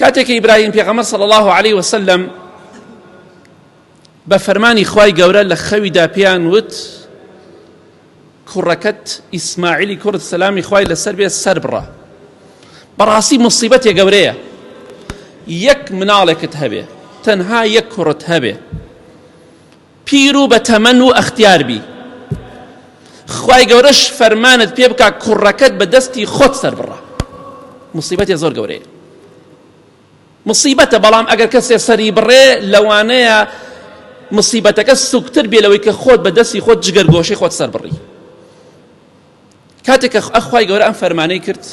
کاتێک کە ئیبراهیم پێغەمبەر صلی الله علیه وسلم بە فەرمانی خوای گەورە لە خەویدا پێیان وت کوڕەکەت ئیسماعیلی کوڕت سەلامی خوای لەسەر بێ سەر بڕە بەڕاستی مصیبەتێ گەورەیە یەک مناڵێکت هەبێ تەنها یەک کوڕت هەبێ پیر و بە تەمەن و ئەختیار بی خوای گەورەش فەرمانت پێ بکا کوڕەکەت بە دەستی خۆت سەربڕە مصیبەتێ زۆر گەورەیە مصیبەتە بەڵام ئەگەر کەسێ سەری بڕێ لەوانەیە مصیبەتەکە سوکتر بێ لەوەی کە خۆت بە دەستی خۆت جگەر گۆشەی خۆت سەر بڕی کاتێک کە خوای گەورە ئەم فەرمانەی کرد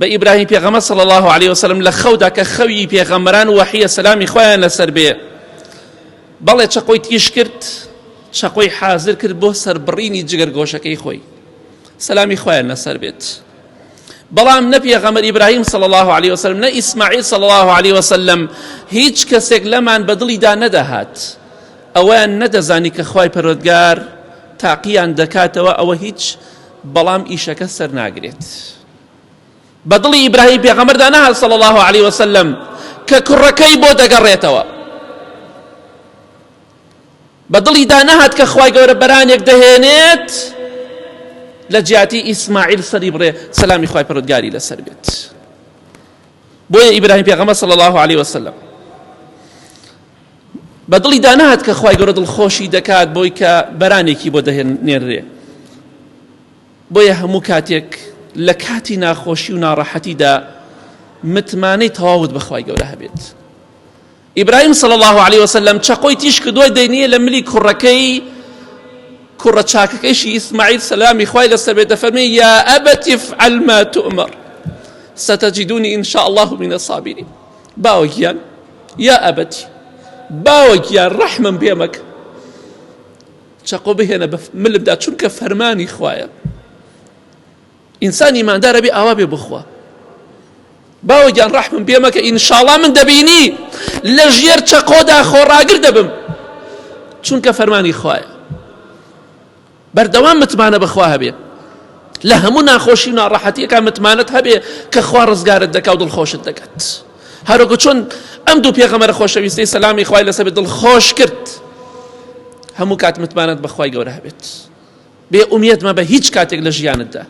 بە ئیبراهیم پێغەمبەر صلی الله علیه وسلم لە خەودا کە خەوی پێغەمبەران وەحیە سەلامی خوایان لەسەر بێ بەڵێ چەقۆی تیش کرد چەقۆی حاضر کرد بۆ سەربڕینی جگەر گۆشەکەی خۆی سەلامی خوایان لەسەر بێت بەڵام نە پێغەمبەر ئیبراهیم صلی الله علیه وسلم نە ئیسماعیل صلی الله علیه وسلم هیچ کەسێک لەمان بەدڵیدا نەدەهات ئەوەیان نەدەزانی کە خوای پەروەردگار تاقیان دەکاتەوە ئەوە هیچ بەڵام ئیشەکە سەر ناگرێت بە دڵی ئیبراهیم پێغەمبەردا نەهات صلی الله علیه وسلم کە کوڕەکەی بۆ دەگەڕێتەوە بە دڵیدا نەهات کە خوای گەورە بەرانێک دەهێنێت لە جیاتی ئیسماعیل سەری بڕێ سەلامی خوای پەروەردگاری لەسەر بێت بۆیە ئیبراهیم پێغەمبەر صلی الله علیه وسلم بە دڵی دانەهات کە خوای گەورە دڵخۆشی دەکات بۆی کە بەرانێکی بۆ دەهێنێنرێ بۆیە هەموو کاتێک لە کاتی ناخۆشی و ناڕەحەتیدا متمانەی تەواوت بە خوای گەورە هەبێت ئیبراهیم صلی الله علیه وسلم چەقۆی تیش کردووە دەینیە لە ملی کوڕەکەی کوڕە چاکەکەیشی ئیسماعیل سەلامی خوای لەسەر بێت دەفەرمێ یا ئەبەت افعل ما تؤمر ستجدوني إن شاء الله من الصابرين باوە گیان یا ئەبەتی باوە گیان ڕەحمم پێ مەکە چەقۆ بهێنە بە ملمدا چونکە فەرمانی خوایە ئینسان ئیماندارە بێ ئاوا بێ بخوا باوە گیان ڕەحمم پێ مەکە ئینشاڵا من دەبینی لە ژێر چەقۆدا خۆڕاگر دەبم چونکە فەرمانی خوایە بەردەوام متمانە بەخوا هەبێ لە هەموو ناخۆشی و ناڕەحەتیەکان متمانەت هەبێ کە خوا ڕزگارت دەکا و دڵخۆشت دەکات هەروەکو چۆن ئەم دوو پێغەمبەرە خۆشەویستەی سەلامی خوای لەسەر بێت دڵخۆش کرد هەموو کات متمانەت بەخوای گەورە هەبێت بێ ئومێد مەبە هیچ کاتێک لە ژیانتدا.